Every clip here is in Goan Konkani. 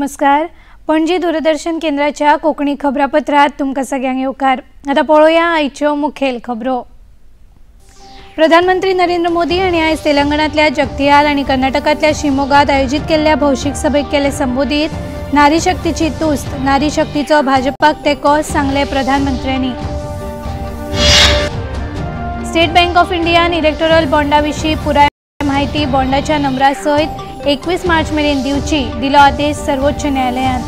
नमस्कार. पणजी दूरदर्शन केंद्राच्या कोंकणी खबरापत्रात तुमकां सगळ्यांक येवकार. आतां पळोवया आयच्यो मुखेल खबरो. प्रधानमंत्री नरेंद्र मोदी हांणी आयज तेलंगणांतल्या जगतियाल आनी कर्नाटकांतल्या शिमोगात आयोजीत केल्ल्या भौशीक सभेक केले संबोधीत. नारी शक्तीची तुस्त, नारी शक्तीचो भाजपाक तेंको सांगले प्रधानमंत्र्यांनी. स्टेट बँक ऑफ इंडियान इलेक्टोरल बॉन्डा विशीं पुराय माहिती बॉन्डाच्या नंबरा सयत 21 मार्च मेरेन दिवची, दिलो आदेश सर्वोच्च न्यायालयान.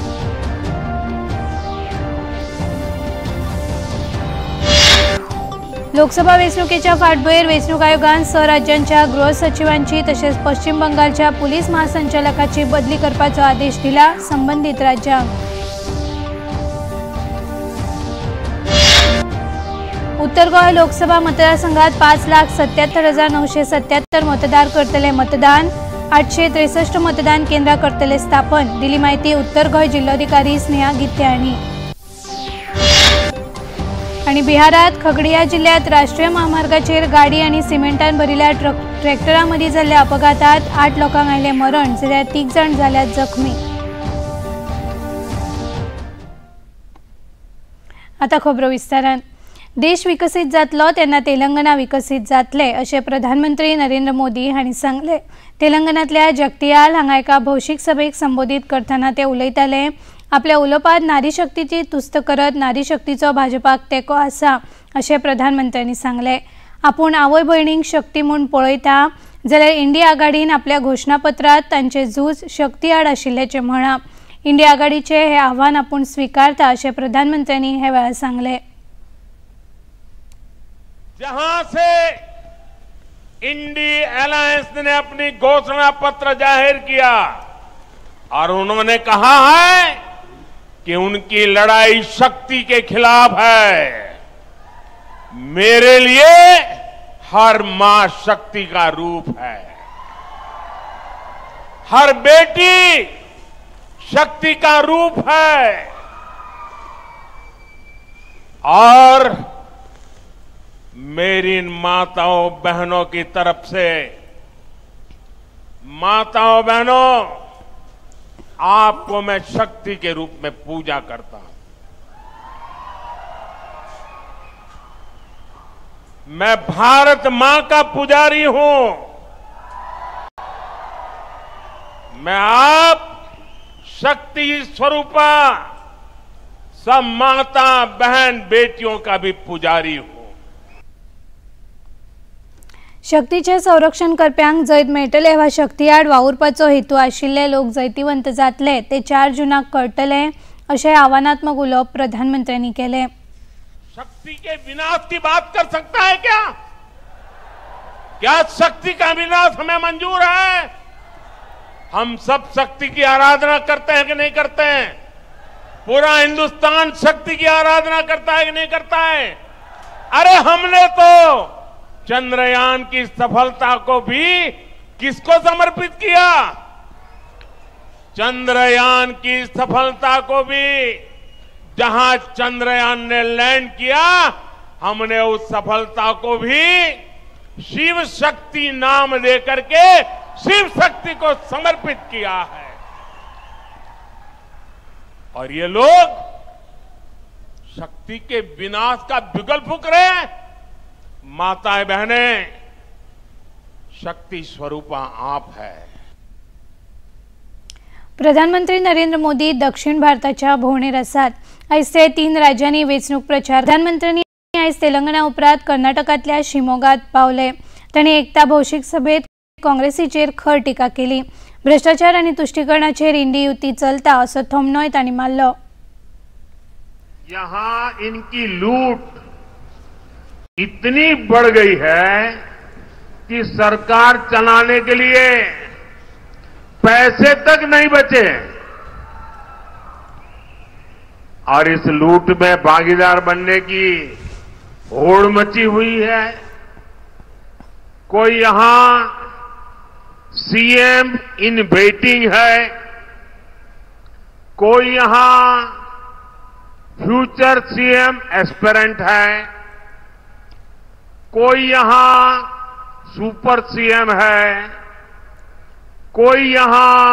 लोकसभा वेंचणुकेच्या फाटभुंयेर वेंचणूक आयोगान 6 राज्यांच्या गृह सचिवांची तशेंच पश्चिम बंगालच्या पुलीस महासंचालकाची बदली करपाचो आदेश दिला संबंदीत राज्यांक. उत्तर गोंय लोकसभा मतदारसंघात 5,77,977 मतदार करतले मतदान, 863 मतदान केंद्रां करतले स्थापन, दिली माहिती उत्तर गोंय जिल्लोधिकारी स्नेहा गीते हांणी. आनी बिहारात खगडिया जिल्ह्यात राष्ट्रीय महामार्गाचेर गाडी आनी सिमेंटान भरिल्ल्या ट्रॅक्टरा मदीं जाल्ल्या अपघातात 8 लोकांक आयलें मरण, जाल्यार 3 जाण जाल्यात जखमी. आतां खबरो विस्तारान. देश विकसीत जातलो तेन्ना तेलंगणा विकसीत जातले अशें प्रधानमंत्री नरेंद्र मोदी हांणी सांगलें. तेलंगणांतल्या जगतियाल हांगा एका भौशीक सभेक संबोधीत करतना ते उलयताले. आपल्या उलोवपांत नारी शक्तीची तुस्त करत नारी शक्तीचो भाजपाक तेंको आसा अशें प्रधानमंत्र्यांनी सांगलें. आपूण आवय भयणींक शक्ती म्हूण पळयता जाल्यार इंडिया आघाडीन आपल्या घोशणापत्रांत तांचें झूज शक्ती आड आशिल्ल्याचें म्हळां. इंडिया आघाडीचें हें आव्हान आपूण स्विकारता अशें प्रधानमंत्र्यांनी ह्या वेळार सांगलें. जहां से इंडी अलायंस ने अपनी घोषणा पत्र जाहिर किया और उन्होंने कहा है कि उनकी लड़ाई शक्ति के खिलाफ है, मेरे लिए हर मां शक्ति का रूप है, हर बेटी शक्ति का रूप है और मेरी माताओं बहनों की तरफ से, माताओं बहनों आपको मैं शक्ति के रूप में पूजा करता हूं। मैं भारत मां का पुजारी हूं। मैं आप शक्ति स्वरूपा सब माता बहन बेटियों का भी पुजारी हूं. शक्तीचें संरक्षण करप्यांक जैत मेळटलें वा शक्ती आड वावुरपाचो हेतू आशिल्ले लोक जैतिवंत जातले ते 4 जूनाक कळटले अशें आव्हानात्मक उलोवप प्रधानमंत्र्यांनी केलें. शक्ति के विनाश की बात कर सकता है क्या? क्या शक्ति का विनाश हमें मंजूर है? हम सब शक्ति की आराधना करते हैं कि नहीं करते हैं? पूरा हिंदुस्तान शक्ति की आराधना करता है कि नहीं करता है? अरे हमने तो चंद्रयान की सफलता को भी किसको समर्पित किया? चंद्रयान की सफलता को भी, जहां चंद्रयान ने लैंड किया, हमने उस सफलता को भी शिव शक्ति नाम देकर के शिव शक्ति को समर्पित किया है. और ये लोग शक्ति के विनाश का बिगुल फूंक रहे हैं. माताएं बहनें, शक्ति स्वरूपा आप है. प्रधानमंत्री नरेंद्र मोदी दक्षिण भारताच्या भोंवडेर आसात. आयज ते 3 राज्यांनी वेंचणूक प्रचार. प्रधानमंत्र्यांनी आयज तेलंगणा उपरांत कर्नाटकांतल्या शिमोगात पावले. तांणी एकता भौशीक सभेत काँग्रेसीचेर खर टिका केली. भ्रष्टाचार आनी तुश्टीकरणाचेर इंडी युती चलता असो थोमणोय तांणी मारलो. यहां इनकी लूट इतनी बढ़ गई है कि सरकार चलाने के लिए पैसे तक नहीं बचे और इस लूट में भागीदार बनने की होड़ मची हुई है. कोई यहां सीएम इन वेटिंग है, कोई यहां फ्यूचर सीएम एस्पिरेंट है, कोई यहां सुपर सीएम है, कोई यहां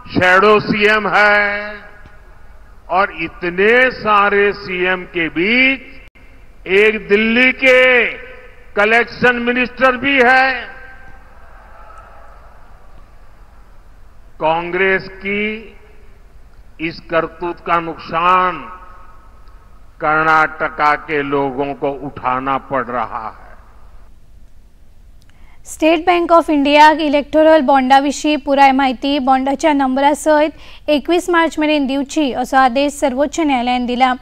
शैडो सीएम है और इतने सारे सीएम के बीच एक दिल्ली के कलेक्शन मिनिस्टर भी है। कांग्रेस की इस करतूत का नुकसान कर्नाटका के लोगों को उठाना पड़ रहा है। स्टेट बँक ऑफ इंडियाक इलेक्टोरल बॉन्डा विशीं पुराय म्हायती बॉन्डाच्या नंबरा सयत 21 मार्च मेरेन दिवची असो आदेश सर्वोच्च न्यायालयान दिला।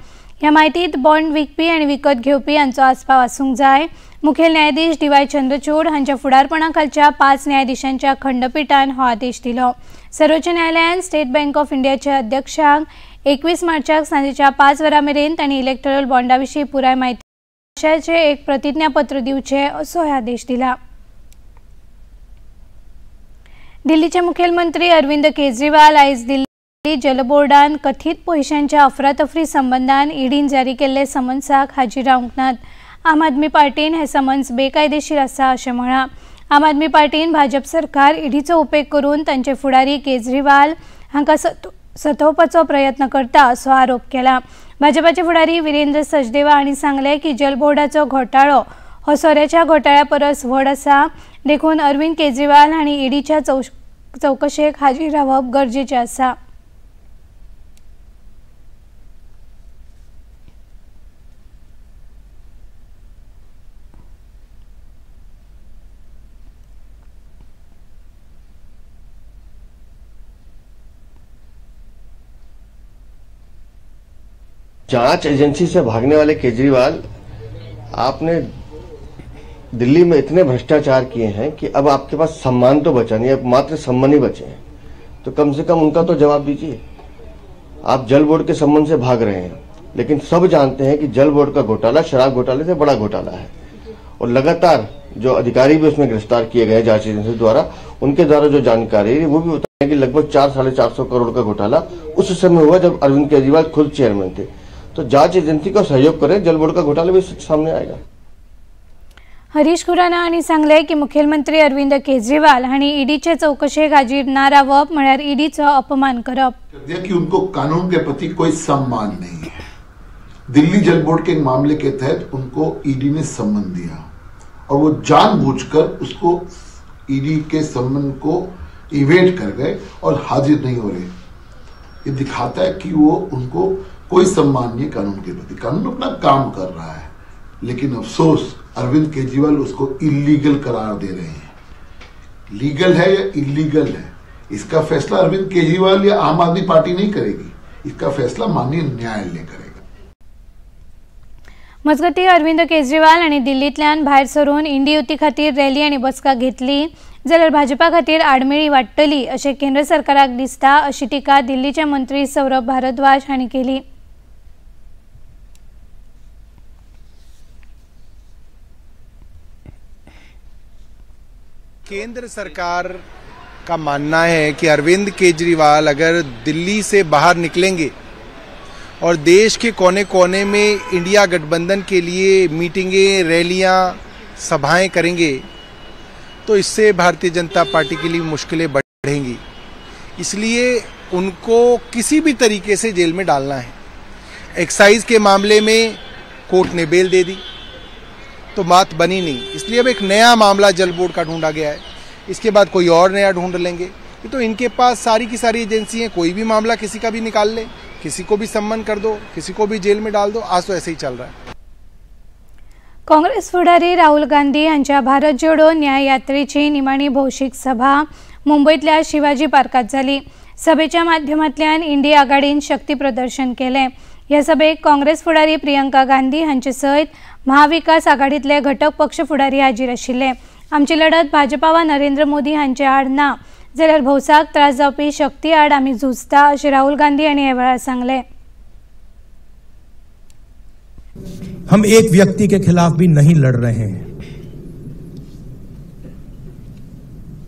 ह्या म्हायतींत बॉन्ड विकपी आनी विकत घेवपी हांचो आस्पाव आसूंक जाय। मुखेल न्यायाधीश डी.वाय. चंद्रचूड हांच्या फुडारपणा खालच्या 5 न्यायाधीशांच्या खंडपीठान हो आदेश दिलो। सर्वोच्च न्यायालयान स्टेट बँक ऑफ इंडियाच्या अध्यक्षांक 21 मार्चाक सांजेच्या 5 वरां मेरेन तांणी इलेक्टोरल बॉन्डा विशीं पुराय म्हायती आशयाचें एक प्रतिज्ञापत्र दिवचें असो आदेश दिला। दिल्लीचे मुखेलमंत्री अरविंद केजरीवाल आयज दिल्ली जल बोर्डान कथीत पयशांच्या अफरातफरी संबंदान ईडीन जारी केल्ले समन्साक हाजीर रावंक नात। आम आदमी पार्टीन हे समन्स बेकायदेशीर आसा अशें म्हळां। आम आदमी पार्टीन भाजप सरकार ईडीचो उपेग करून तांचे फुडारी केजरीवाल हांकां सतोवपाचो प्रयत्न करता असो आरोप केला। भाजपाचे फुडारी विरेंद्र सचदेवा हांणी सांगलें की जल बोर्डाचो घोटाळो हो सोऱ्याच्या घोटाळ्या परस व्हड आसा, देखून अरविंद केजरीवाल हांणी ईडीच्या चवकशेक हाजीर रावप गरजेचें आसा। जांच एजेंसी से भागने वाले केजरीवाल, आपने दिल्ली में इतने भ्रष्टाचार किए हैं कि अब आपके पास सम्मान तो बचा नहीं, अब मात्र सम्मान ही बचे हैं, तो कम से कम उनका तो जवाब दीजिए। आप जल बोर्ड के संबंध से भाग रहे हैं, लेकिन सब जानते हैं कि जल बोर्ड का घोटाला शराब घोटाले से बड़ा घोटाला है और लगातार जो अधिकारी भी उसमें गिरफ्तार किए गए जांच एजेंसी द्वारा, उनके द्वारा जो जानकारी वो भी बताया कि लगभग 400-450 करोड़ का घोटाला उस समय हुआ जब अरविंद केजरीवाल खुद चेयरमैन थे। तो जांच एजेंसी का सहयोग करें, जल बोर्ड का घोटाला भी सामने आएगा। हरीश खुराना हांणी सांगलें की मुखेलमंत्री अरविंद केजरीवाल हांणी ईडीचे चवकशेक हाजीर ना रावप म्हळ्यार ईडीचो अपमान करप। कि उनको कानून के प्रति कोई सम्मान नहीं है। दिल्ली जल बोर्ड के मामले के तहत उनको ईडी ने सम्मन दिया और वो जानबूझकर उसको ईडी के सम्मन को इवेट कर गए और हाजिर नहीं हो रहे। ये दिखाता है कि वो उनको कोई सम्मान नहीं कानून के प्रति। कानून अपना काम कर रहा है, लेकिन अफसोस अरविंद केजरीवाल उसको इलीगल करार दे रहे हैं। लीगल है या इलीगल है, इसका फैसला अरविंद केजरीवाल या आम आदमी पार्टी नहीं करेगी, इसका फैसला माननीय न्यायालय करेगा। मजगती अरविंद केजरीवाल आनी दिल्लींतल्यान भायर सरून इंडी युती खातीर रॅली आनी बसका घेतली जाल्यार भाजपा खातीर आडमेळी वाडटली अशें केंद्र सरकाराक दिसता अशी टिका दिल्लीचे मंत्री सौरभ भारद्वाज हांणी केली। केंद्र सरकार का मानना है कि अरविंद केजरीवाल अगर दिल्ली से बाहर निकलेंगे और देश के कोने कोने में इंडिया गठबंधन के लिए मीटिंगें, रैलियां, सभाएं करेंगे तो इससे भारतीय जनता पार्टी के लिए मुश्किलें बढ़ेंगी। इसलिए उनको किसी भी तरीके से जेल में डालना है। एक्साइज के मामले में कोर्ट ने बेल दे दी तो बात बनी नहीं, इसलिए अब एक नया मामला जल बोर्ड का ढूंढा गया है, इसके बाद कोई और नया ढूंढ लेंगे। तो इनके पास सारी की सारी एजेंसी हैं, कोई भी मामला किसी का भी निकाल ले, किसी को भी सम्मन कर दो, किसी को भी जेल में डाल दो। आज तो ऐसे ही चल रहा है। काँग्रेस फुडारी राहुल गांधी हांच्या भारत जोडो न्याय यात्रेची निमाणी भौशीक सभा मुंबईतल्या शिवाजी पार्कात जाली। सभेच्या माध्यमांतल्यान इंडी आघाडीन शक्ती प्रदर्शन केलें। ह्या सभेक काँग्रेस फुडारी प्रियंका गांधी हांचे सयत महाविकास आघाडीतले घटक पक्ष फुडारी हाजीर आशिल्ले। आमची लढत भाजपा वा नरेंद्र मोदी हांचे आड ना, जाल्यार भौसाक त्रास जावपी शक्ती आड आमी झुजता अशें राहुल गांधी हांणी ह्या वेळार सांगलें। हम एक व्यक्ति के खिलाफ भी नहीं लड़ रहे हैं,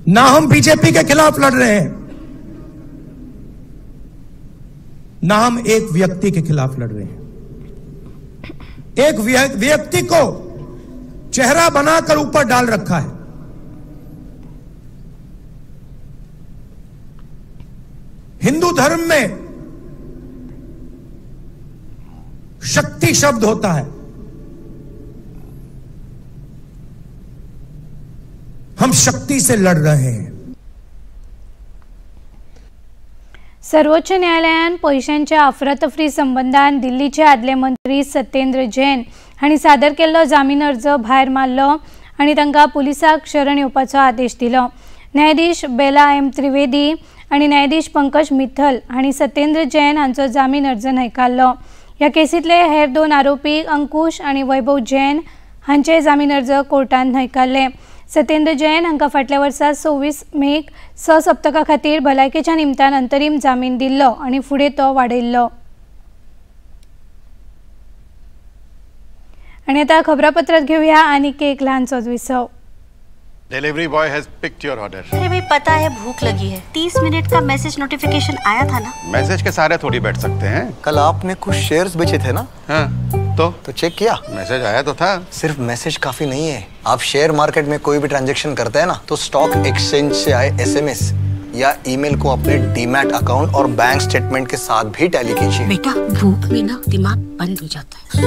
ना हम बीजेपी के खिलाफ लड़ रहे हैं, ना हम एक व्यक्ति के खिलाफ लड़ रहे हैं। एक व्यक्ति को चेहरा बनाकर ऊपर डाल रखा है। हिंदू धर्म में शक्ति शब्द होता है। हम शक्ति से लड़ रहे हैं। सर्वोच्च न्यायालयान पयशांच्या अफरातफरी संबंदान दिल्लीचे आदले मंत्री सत्येंद्र जैन हांणी सादर केल्लो जामीन अर्ज भायर मारलो आनी तांकां पुलिसाक शरण येवपाचो आदेश दिलो। न्यायाधीश बेला एम त्रिवेदी आनी न्यायाधीश पंकज मिथल हांणी सत्येंद्र जैन हांचो जामीन अर्ज न्हयकारलो। ह्या केसींतले हेर 2 आरोपी अंकुश आनी वैभव जैन हांचे जामीन अर्ज कोर्टान न्हयकारले। सत्येंद्र जैन हांकां फाटल्या वर्सा 26 मेक 6 सप्तका खातीर भलायकेच्या निमतान अंतरीम जामीन दिल्लो आनी फुडें तो वाडयल्लो। आनी आतां खबरापत्रांत घेवया आनीक एक ल्हानसोच विसव। Delivery boy has picked your order. अरे भाई पता है भूख लगी है, 30 मिनट का मैसेज नोटिफिकेशन आया था ना। मैसेज के सहारे थोड़ी बैठ सकते हैं। कल आपने कुछ शेयर्स बेचे थे ना? हाँ, तो चेक किया? मैसेज आया तो था। सिर्फ मैसेज काफी नहीं है। आप शेयर मार्केट में कोई भी ट्रांजेक्शन करते हैं ना, तो स्टॉक एक्सचेंज से आए SMS या ईमेल को अपने डीमैट अकाउंट और बैंक स्टेटमेंट के साथ भी टैली कीजिए। बेटा भूख में ना दिमाग बंद हो जाता है।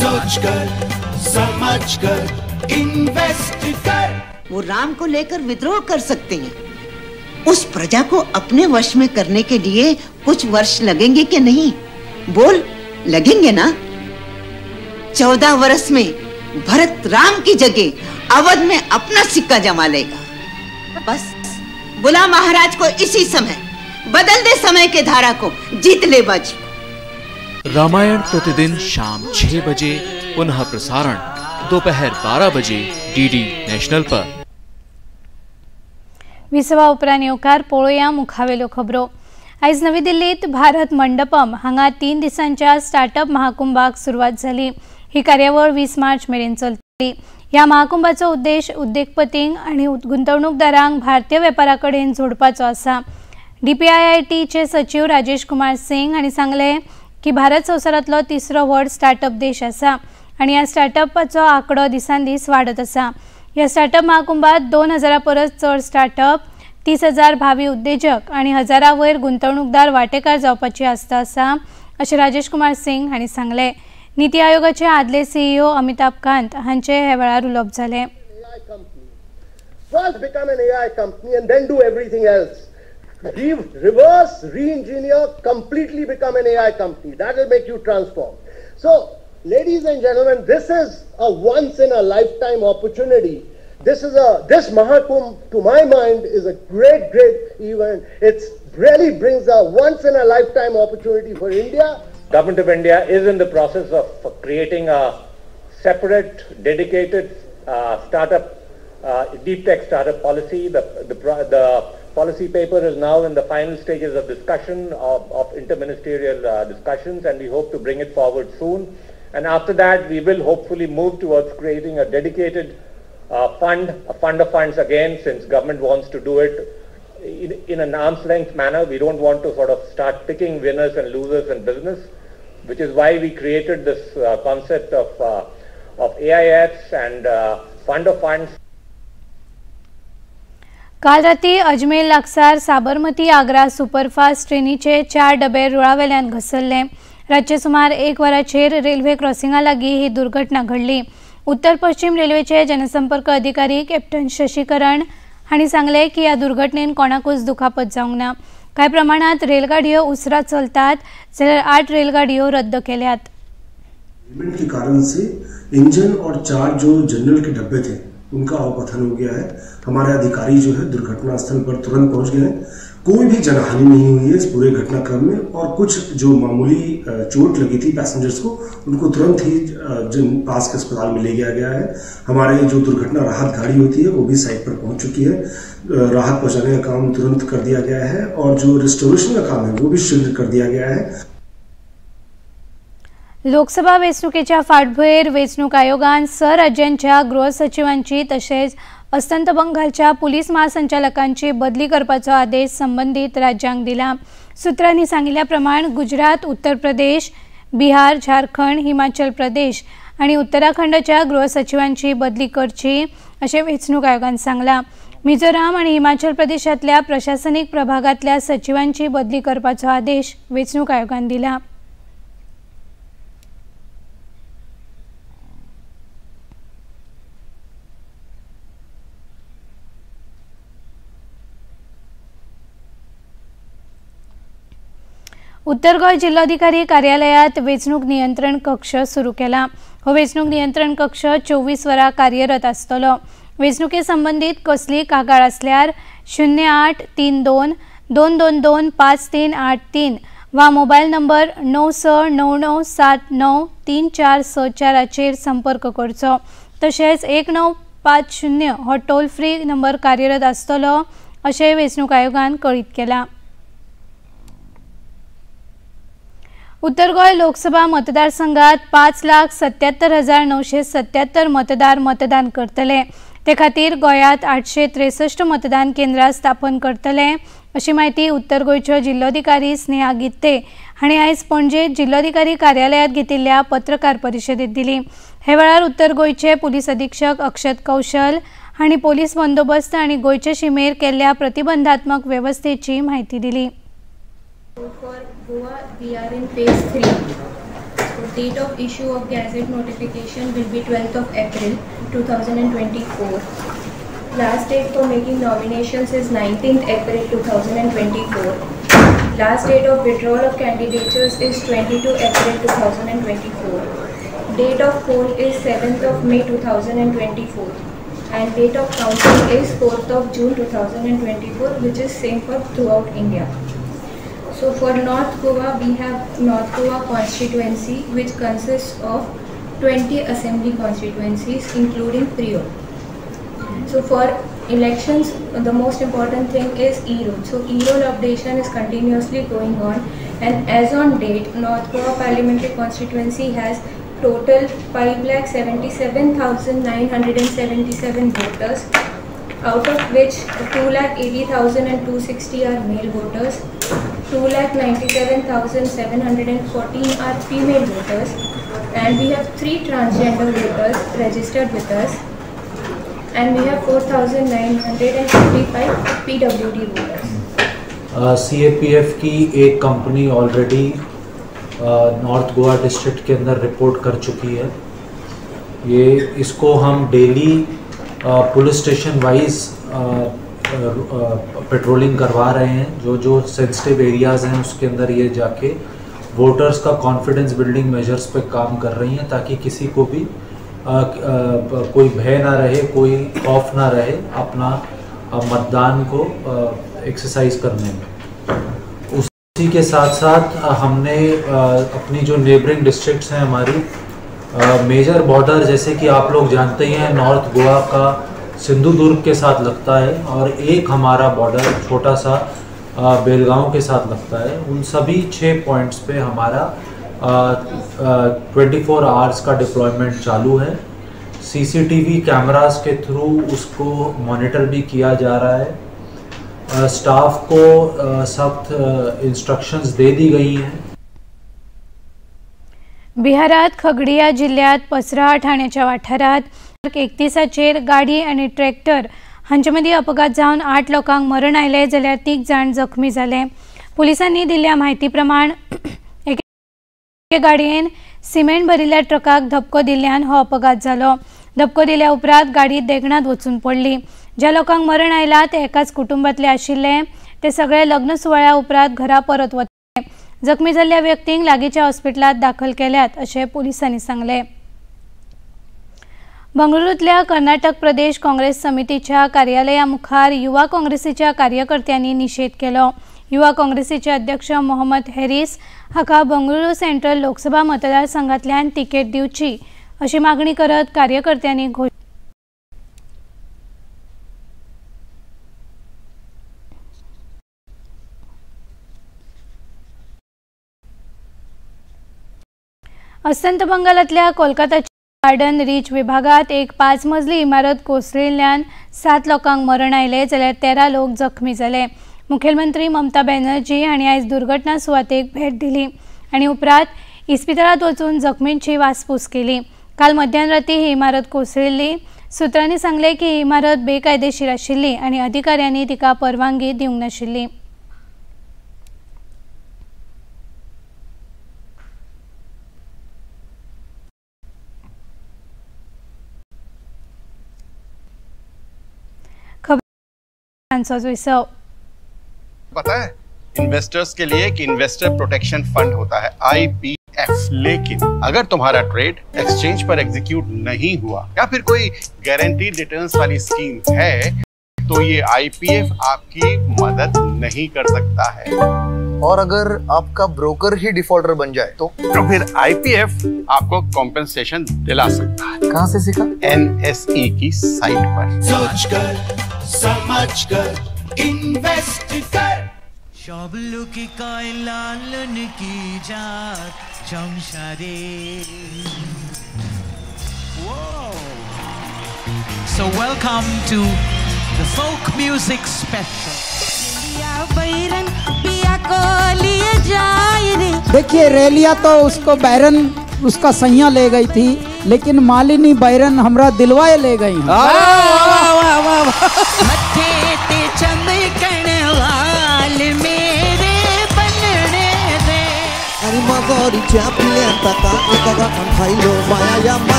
सोच कर समझ कर इन्वेस्ट कर। वो राम को लेकर विद्रोह कर सकते हैं। उस प्रजा को अपने वश में करने के लिए कुछ वर्ष लगेंगे कि नहीं? बोल, लगेंगे ना? 14 वर्ष में भरत राम की जगह अवध में अपना सिक्का जमा लेगा। बस बुला महाराज को इसी समय, बदल दे समय के धारा को, जीत ले बाजी। रामायण प्रतिदिन शाम 6 बजे, पुनः प्रसारण दोपहर 12 बजे डीडी नेशनल पर। विसवा उपरांत येवकार पळोवया मुखावेल्यो खबरो। आयज नवी दिल्लीत भारत मंडपम हांगा 3 दिसांच्या स्टार्टअप महाकुंभाक सुरवात जाली। ही कार्यावळ 20 मार्च मेरेन चलतली। ह्या महाकुंभाचो उद्देश उद्देगपतींक आनी गुंतवणूकदारांक भारतीय वेपारा कडेन जोडपाचो आसा। DPIITचे सचीव राजेश कुमार सिंग हांणी सांगलें की भारत संवसारांतलो 3रो व्हड स्टार्टअप देश आसा आनी ह्या स्टार्टअपाचो आंकडो दिसान दीस वाडत आसा। ह्या स्टार्टअप महाकुंभात 2000 परस चड स्टार्टअप, 30,000 भावी उद्देजक आनी 1000 वयर गुंतवणूकदार वांटेकार जावपाची आस्त आसा अशें राजेश कुमार सिंग हांणी सांगलें। नीती आयोगाचे आदले CEO Amitabh Kant हांचे हे वेळार उलोवप जालें। First become an AI company and then do everything else. Reverse, re-engineer, completely become an AI company. That will make you transform. So, ladies and gentlemen, this is a once in a lifetime opportunity. This Mahakumbh, to my mind, is a great, great event. It really brings a once in a lifetime opportunity for India. Government of India is in the process of creating a separate, dedicated startup, deep tech startup policy. The policy paper is now in the final stages of discussion, of interministerial discussions, and we hope to bring it forward soon. And after that, we will hopefully move towards creating a dedicated fund, a fund of funds again, since government wants to do it in an arm's length manner. We don't want to sort of start picking winners and losers in business, which is why we created this concept of AIFs and fund of funds. काल राती अजमेर लागसार साबरमती आग्रा सुपरफास्ट ट्रेनीचे 4 डबे रुळावेल्यान घसरले। रातचे सुमार 1 वराचेर रेल्वे क्रॉसिंगा लागीं ही दुर्घटना घडली। उत्तर पश्चिम रेल्वेचे जनसंपर्क अधिकारी कॅप्टन शशिकरण हांणी सांगलें की ह्या दुर्घटनेन कोणाकूच दुखापत जावंक ना। कांय प्रमाणात रेलगाडयो उसरा चलतात जाल्यार 8 रेलगाडयो रद्द केल्यात। के कारण से इंजन और 4 जो जनरल के डब्बे थे उनका अवपथन हो गया है। हमारे अधिकारी जो है दुर्घटना स्थल पर तुरंत पहुंच गए हैं। कोई भी जनहानि नहीं हुई है इस पूरे घटनाक्रम में, और कुछ जो मामूली चोट लगी थी पैसेंजर्स को उनको तुरंत ही जन पास के अस्पताल में ले गया गया है। हमारे जो दुर्घटना राहत गाड़ी होती है वो भी साइट पर पहुंच चुकी है। राहत पहुंचाने का काम तुरंत कर दिया गया है और जो रिस्टोरेशन का काम है वो भी शीघ्र कर दिया गया है। लोकसभा वेंचणुकेच्या फाटभुंयेर वेंचणूक आयोगान 6 राज्यांच्या गृह सचिवांची तशेंच अस्तंत बंगालच्या पुलीस महासंचालकांची बदली करपाचो आदेश संबंदीत राज्यांक दिला। सूत्रांनी सांगिल्ल्या प्रमाण गुजरात, उत्तर प्रदेश, बिहार, झारखंड, हिमाचल प्रदेश आनी उत्तराखंडच्या गृह सचिवांची बदली करची अशें वेंचणूक आयोगान सांगलां। मिझोराम आनी हिमाचल प्रदेशांतल्या प्रशासनीक प्रभागांतल्या सचिवांची बदली करपाचो आदेश वेंचणूक आयोगान दिला। उत्तर गोंय जिल्लोधिकारी कार्यालयात वेंचणूक नियंत्रण कक्ष सुरू केला। हो वेंचणूक नियंत्रण कक्ष 24 वरां कार्यरत आसतलो। वेंचणुके संबंदीत कसलीय कागाळ आसल्यार 0832 222 5383 वा मोबायल नंबर 9699 79 3464 संपर्क करचो। तशेंच 1950 हो टोल फ्री नंबर कार्यरत आसतलो अशें वेंचणूक आयोगान कळीत केलां। उत्तर गोंय लोकसभा मतदारसंघात 5,77,977 मतदार मतदान करतले। ते खातीर गोंयांत 863 मतदान केंद्रां स्थापन करतले अशी म्हायती उत्तर गोंयच्यो जिल्लोधिकारी स्नेहा गित्ते हांणी आयज पणजे जिल्लोधिकारी कार्यालयांत घेतिल्ल्या पत्रकार परिशदेंत दिली। हे वेळार उत्तर गोंयचे पुलीस अधीक्षक अक्षत कौशल हांणी पोलीस बंदोबस्त आनी गोंयचे शिमेर केल्ल्या प्रतिबंधात्मक वेवस्थेची म्हायती दिली। For Goa, we are in phase 3. So date of issue of gazette notification will be 12th of April 2024. Last date for making nominations is 19th April 2024. Last date of withdrawal of candidatures is 22 April 2024. Date of poll is 7th of May 2024. And date of counting is 4th of June 2024, which is same for throughout India. So for North Goa, we have North Goa constituency, which consists of 20 assembly constituencies including Prior. So for elections, the most important thing is e-roll. So e-roll updation is continuously going on, and as on date, North Goa parliamentary constituency has total 5,77,977 voters, out of which 2,80,260 are male voters, 2,97,714 are female voters, and we have 3 transgender voters registered with us, and we have 4,955 PWD voters. CAPF की एक company already north Goa district K अंदर रिपोर्ट कर चुकी है। ये इसको हम daily police station wise patrolling करवा रहे हैं। जो जो सेंसिटिव एरियाज़ हैं उसके अंदर ये जाके वोटर्स का कॉन्फिडेंस बिल्डिंग मेजर्स पे काम कर रही हैं, ताकि किसी को भी कोई भय ना रहे, कोई खौफ ना रहे अपना मतदान को एक्सरसाइज करने में। उसी के साथ साथ हमने अपनी जो नेबरिंग डिस्ट्रिक्ट्स हैं, हमारी मेजर बॉर्डर जैसे कि आप लोग जानते ही हैं, नॉर्थ गोवा का सिंधुदुर्ग के साथ लगता है और एक हमारा बॉर्डर छोटा सा बेलगांव के साथ लगता है। उन सभी 6 पॉइंट्स पे हमारा 24 आवर्स का डिप्लॉयमेंट चालू है। सीसीटीवी कैमरास के थ्रू उसको मॉनिटर भी किया जा रहा है। स्टाफ को सख्त इंस्ट्रक्शंस दे दी गई हैं। बिहारात खगडिया जिल्ह्यात पसरा ठाण्याच्या वाठारात 31 गाडी आनी ट्रॅक्टर हांचे मदीं अपघात जावन 8 लोकांक मरण आयलें जाल्यार 3 जाण जखमी जाले। पुलिसांनी दिल्ल्या म्हायती प्रमाण एके गाडयेन सिमेंट भरिल्ल्या ट्रकाक धपको दिल्ल्यान हो अपघात जालो। धपको दिल्या उपरांत गाडी देगणांत वचून पडली। ज्या लोकांक मरण आयला ते एकाच कुटुंबांतले आशिल्ले। ते सगळे लग्न सुवाळ्या उपरांत घरा परत वतले। जखमी जाल्ल्या व्यक्तींक लागींच्या हॉस्पिटलांत दाखल केल्यात अशें पुलिसांनी सांगलें। बंगळुरूंतल्या कर्नाटक प्रदेश काँग्रेस समितीच्या कार्यालया मुखार युवा काँग्रेसीच्या कार्यकर्त्यांनी निशेध केलो। युवा काँग्रेसीचे अध्यक्ष मोहम्मद हॅरीस हाका बंगळुरू सेंट्रल लोकसभा मतदारसंघातल्यान तिकेट दिवची अशी मागणी करत कार्यकर्त्यांनी अस्तंत बंगालातल्या कोलकाताच्या गार्डन रीच विभागात एक 5 मजली इमारत कोसळिल्ल्यान 7 लोकांक मरण आयलें जाल्यार 13 लोक जखमी जाले। मुखेलमंत्री ममता बॅनर्जी हांणी आयज दुर्घटना सुवातेक भेट दिली आनी उपरांत इस्पितळांत वचून जखमींची वासपूस केली। काल मध्यान राती ही इमारत कोसळिल्ली। सूत्रांनी सांगलें की ही इमारत बेकायदेशीर आशिल्ली आनी अधिकाऱ्यांनी तिका परवानगी दिवंक नाशिल्ली। पता है इन्वेस्टर्स के लिए कि इन्वेस्टर प्रोटेक्शन फंड होता है IPF। लेकिन अगर तुम्हारा ट्रेड एक्सचेंज पर एग्जीक्यूट नहीं हुआ या फिर कोई गारंटीड रिटर्न्स वाली स्कीम है तो ये IPF आपकी मदद नहीं कर सकता है। और अगर आपका ब्रोकर ही डिफॉल्टर बन जाए तो फिर IPF आपको कॉम्पेंसेशन दिला सकता है। कहाँ से सीखा? NSE की साइट पर। सोच कर समझ कर इन्वेस्ट कर। की की So welcome to the folk music special. देखिए रेलिया तो उसको बैरन उसका सैया ले गई थी, लेकिन मालिनी बैरन हमरा दिलवाए ले गई।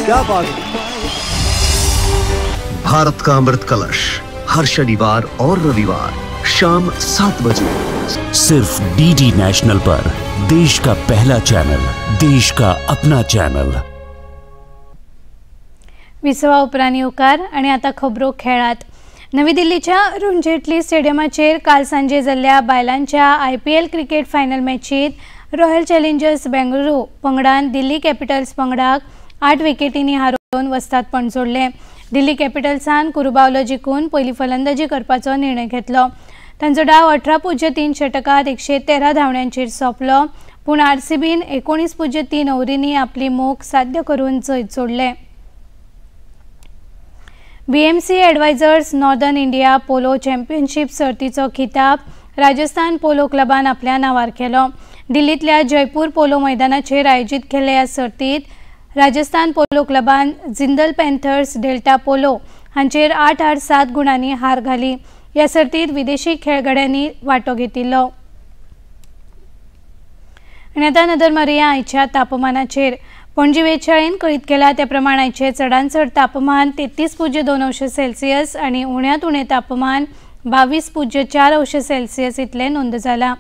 क्या बात। भारत का अमृत कलश हर शनिवार और रविवार शाम 7 बजे सिर्फ डीडी नेशनल पर। देश का पहला चैनल, देश का अपना चैनल। विसवा उपरांत येवकार आनी आतां खबरो खेळात। नवी दिल्लीच्या अरुण जेटली स्टेडियमाचेर काल सांजे जाल्ल्या बायलांच्या IPL cricket final मॅचीत रॉयल चॅलेंजर्स बेंगळुरू पंगडान दिल्ली कॅपिटल्स पंगडाक 8 विकेटींनी हारोवन वस्तादपण जोडलें। दिल्ली कॅपिटल्सान कुरुबावलो जिखून पयली फलंदाजी करपाचो निर्णय घेतलो। तांचो डाव 18.3 षटकांत 113 धांवड्यांचेर सोंपलो, पूण आरसीबीन 19.3 ओव्हरींनी आपली मोख साध्य करून जैत जोडलें। BMC advisors northern India polo championship सर्तीचो खिताब राजस्थान पोलो क्लबान आपल्या नांवार केलो। दिल्लींतल्या जयपूर पोलो मैदानाचेर आयोजीत केल्ल्या ह्या सर्तीत राजस्थान पोलो क्लबान जिंदल पॅन्थर्स डेल्टा पोलो हांचेर 8-8-7 गुणांनी हार घाली। ह्या सर्तीत विदेशी खेळगड्यांनी वांटो घेतिल्लो। आनी आतां नदर मारुया आयच्या तापमानाचेर। पणजी वेधशाळेन कळीत केला त्या प्रमाण आयचें चडांत चड तापमान 33.2 अंश सेल्सियस आनी उण्यांत उणें तापमान 22.4 अंश सेल्सियस इतलें नोंद जालां।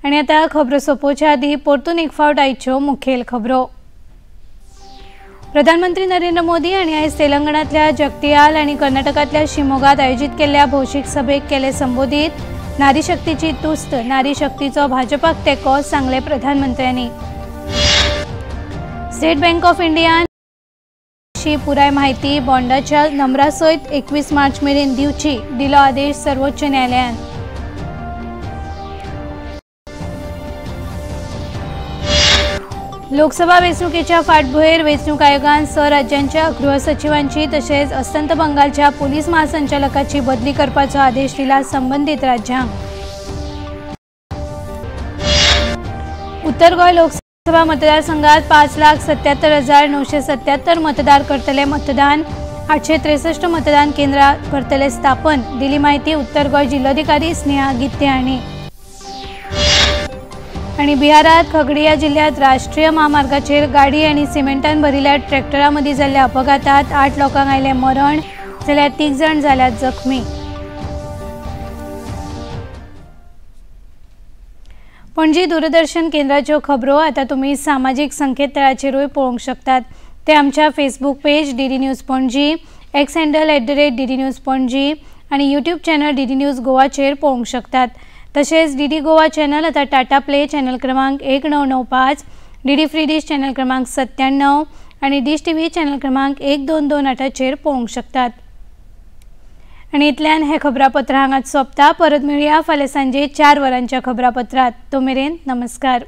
आनी आतां खबरो सोंपोवच्या आदीं परतून एक फावट आयच्यो मुखेल खबरो। प्रधानमंत्री नरेंद्र मोदी हांणी आयज तेलंगणांतल्या जगतियाल आनी कर्नाटकांतल्या शिमोगात आयोजीत केल्ल्या भौशीक सभेक केले संबोधीत। नारी शक्तीची तुस्त, नारी शक्तीचो भाजपाक तेंको सांगलें प्रधानमंत्र्यांनी। स्टेट बँक ऑफ इंडियान पुराय माहिती बॉन्डाच्या नंबरा सयत 21 मार्च मेरेन दिवची, दिलो आदेश सर्वोच्च न्यायालयान। लोकसभा वेंचणुकेच्या फाटभुंयेर वेंचणूक आयोगान 6 राज्यांच्या गृह सचिवांची तशेंच अस्तंत बंगालच्या पुलीस महासंचालकाची बदली करपाचो आदेश दिला संबंदीत राज्यांक। उत्तर गोंय लोकसभा मतदारसंघात 5,77,977 मतदार करतले मतदान, 863 मतदान केंद्रां करतले स्थापन, दिली माहिती उत्तर गोंय जिल्लोधिकारी स्नेहा गित्ते हांणी। आनी बिहारात खगडिया जिल्ह्यात राष्ट्रीय म्हामार्गाचेर गाडी आनी सिमेंटान भरिल्ल्या ट्रॅक्टरा मदीं जाल्ल्या अपघातात 8 लोकांक आयलें मरण, जाल्यार 3 जाण जाल्यात जखमी। पणजी दूरदर्शन केंद्राच्यो खबरो आतां तुमी सामाजीक संकेतथळाचेरूय पळोवंक शकतात। ते आमच्या Facebook page DD news Panaji, X handle @DD news Panaji आनी यूट्यूब चॅनल डीडी न्यूज गोवाचेर पळोवंक शकतात। तशेंच डीडी गोवा चॅनल आतां टाटा प्ले चॅनल क्रमांक 1995, डीडी फ्री डिश चॅनल क्रमांक 97 आनी डिश टीव्ही चॅनल क्रमांक 1228चेर पळोवंक शकतात। आनी इतल्यान हें खबरापत्र हांगाच सोंपता। परत मेळया फाल्यां सांजे 4 वरांच्या खबरापत्रांत। तो मेरेन नमस्कार।